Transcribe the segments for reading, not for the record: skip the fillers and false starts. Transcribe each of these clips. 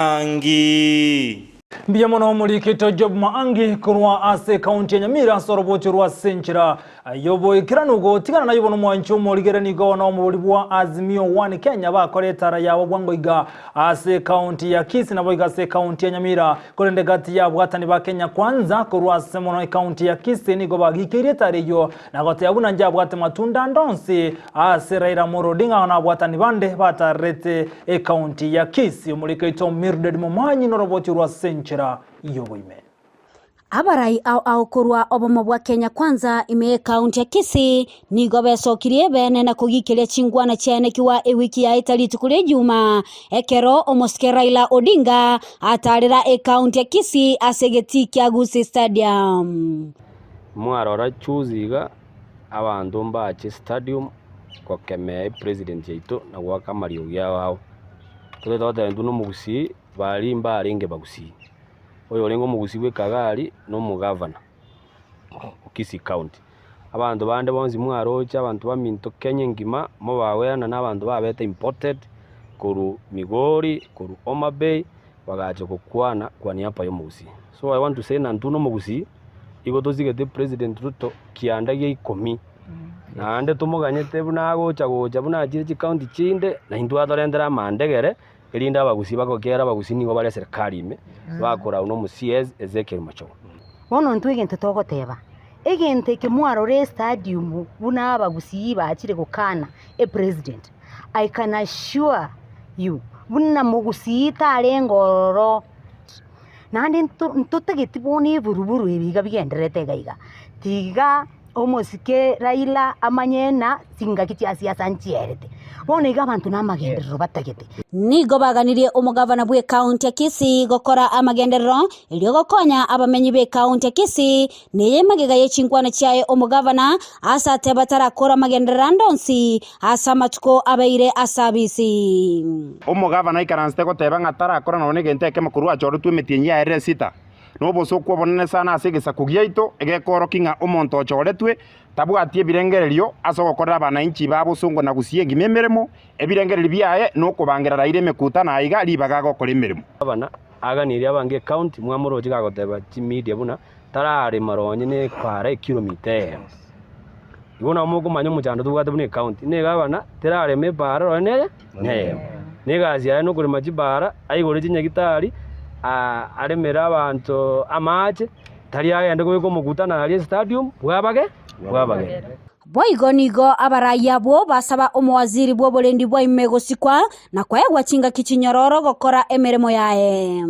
Maangi. Mbuya mono omorikito Job Maangi korwa ase ekaunti ya Nyamira ase orobocho rwa Senchera y'oboikeranu gotigana naye bono omwanchi omorigere nigo na omobori bwa Azimio One Kenya bakora etara yabo bwango iga ase ekaunti ya Kisii naboigo ase ekaunti ya Nyamira korende gati y'abwatani ba Kenya Kwanza korwa ase mono ekaunti ya Kisii nigo bagikeirie etara eyio na goteba buna njabwate matunda ande onsi ase Raila Amolo Odinga na abwatani bande batarerete ekaunti ya Kisii. Omoriki oito Mildred Momanyi noroboti orwa ase enchera y'oboime. Abarai ao ao korwa obomo bwa Kenya Kwanza ime y'ekaunti ya Kisii nigo besokirie bene na kogikeria chingwana chiaenekiwa ewiki yaeta rituko ria Ejuma ekero omosike Raila Odinga atarera ekaunti ya Kisii ase egetii kia Gusii Stadium. Mwarora juzi iga abanto mbache stadium gokemea epresident yaito na goaka amariogi ao ao. Totagete goteba intwe na omogusii baria mbarenge bagusii. Oyo orenge omogusii bwa ekagari na omogavana o Kisii county. Abanto bande bonsi mwaroche abanto baminto Kenya engima mobagoyana na abanto babete imported korwa Migori, korwa Homabay, bagacha gokwana kwa niaba ya omogusii. So I want to say ng'a intwe na omogusii, igo tosigete President Ruto kianda gia ikomi, naende tomoganyete buna agocha gocha buna achire chicounty chinde, na intwe atorentere amandegere, erinde abagusii bagokera abagusii nigo bare eserikari ime, bakorau na omo CS Ezekiel Machogu. Bono intwe egento togoteba, egento eke mwarora estadium buna abagusii bachire gokana epresident, I can assure you buna mogusii tarenge ororo, naende nto ntotageti bono eburuburu ebi iga bigendererete iga iga, tiga omosike Raila amanye ng'a chingaki chia siasa nchierete. Bono iga abanto na amagenderero batagete. Nigo baganirie omogavana bw'ekaunti ya Kisii gokora amagenderero erio gokonya abamenyi b'ekaunti ya Kisii Neye magega ye chinkwana chiaye omogavana, ase ateba tarakora amagenderero ande onsi ase amatuko abeire ase abisi. Omogavana aikaransete goteba ng'a tarakora nonya negento ekemo korwa achoretwe emetienyi yaye esita, na obosooku obonene sana ase egesaku giaito, egekoorokia ng'a omonto ochoretwe tabwati ebirengererio ase ogokorera abanainchi ba bosongo na gusii engima emeremo, ebirengererio biaye nokobangera Raila emekutano aiga ribaga agokora emeremo. Gavana aganirie abange ecounty mwamoroche gagoteba chimedia buna tararema nonye na epaara ekilomita eyemo. Igo nabo mokomanya omochando tobwate buna ecounty, na egavana terarema epaara nonye na eye na eyemo. Na egasi yaye nokorema chipaara, aigore chinyagitari, aremere abanto amache, tari agende kobeka omokutano aria estadium bwabage bwabageni. Boigo nigo abarai abwo basaba omowaziri bw'oborendi bwa ime gosikwa na koegwa chingaki chinyororo gokora emeremo yaye.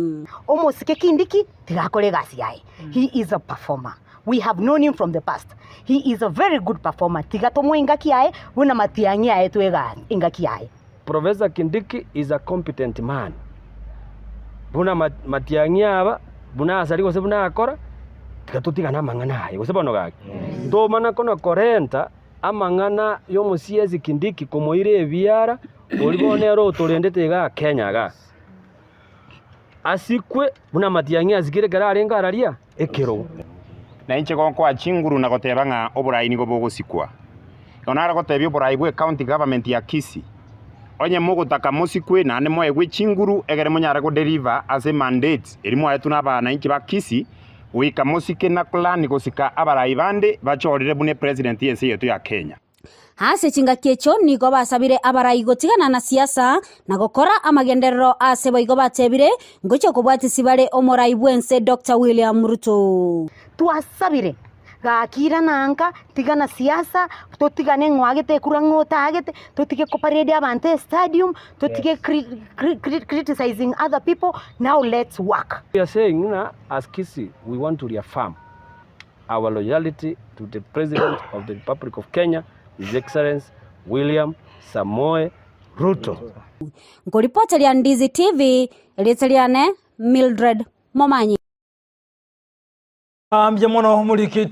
Omosike Kindiki tiga akore egasi yaye, he is a performer, we have known him from the past, he is a very good performer, tiga tomoe engaki yaye buna matiang'i aetwe engaki yaye. Professor Kindiki is a competent man, buna matiang'i aba, buna asari gose buna akora, tiga totigane amang'ana aye, gose bono gaki? Tomana kona korenta amang'ana ya omosiesi Kindiki komoira ebiara, oria bono nere otorendete igaa Kenya igaa. Asikwe buna matiang'i asikire ekero arenge araria ekerogo. Na inche gonkoa chinguru na goteba ng'a oborai nigo bogosikwa. Igo nare gotebia oborai bwe county government ya Kisii, onye mogotaka mosikwe naende moegwe chinguru egere monyare go deliver ase mandate eria mwaetwe na abanainchi ba Kisii, goika mosike na plan gosika abarai bande bachorire buna epresident y'ense yetu ya Kenya. Ase chingaki echio nigo basabire abarai gotigana na siasa na gokora amagenderero ase boigo batebire ngochia kobwatisia bare omorai bw'ense Doctor William Ruto. Twasabire, gaki irana nka, tigana siasa, totigane ng'o agete ekura ng'o otagete, totige koparade abanto estadium, totige criticizing other people, now let's work. We are saying ng'a as Kisii we want to reaffirm our loyalty to the President of the Republic of Kenya, His Excellency William Samoei Ruto. Nkoripoteria Ndizi TV, erieta riane Mildred Momanyi. Mbuya mono omoriki.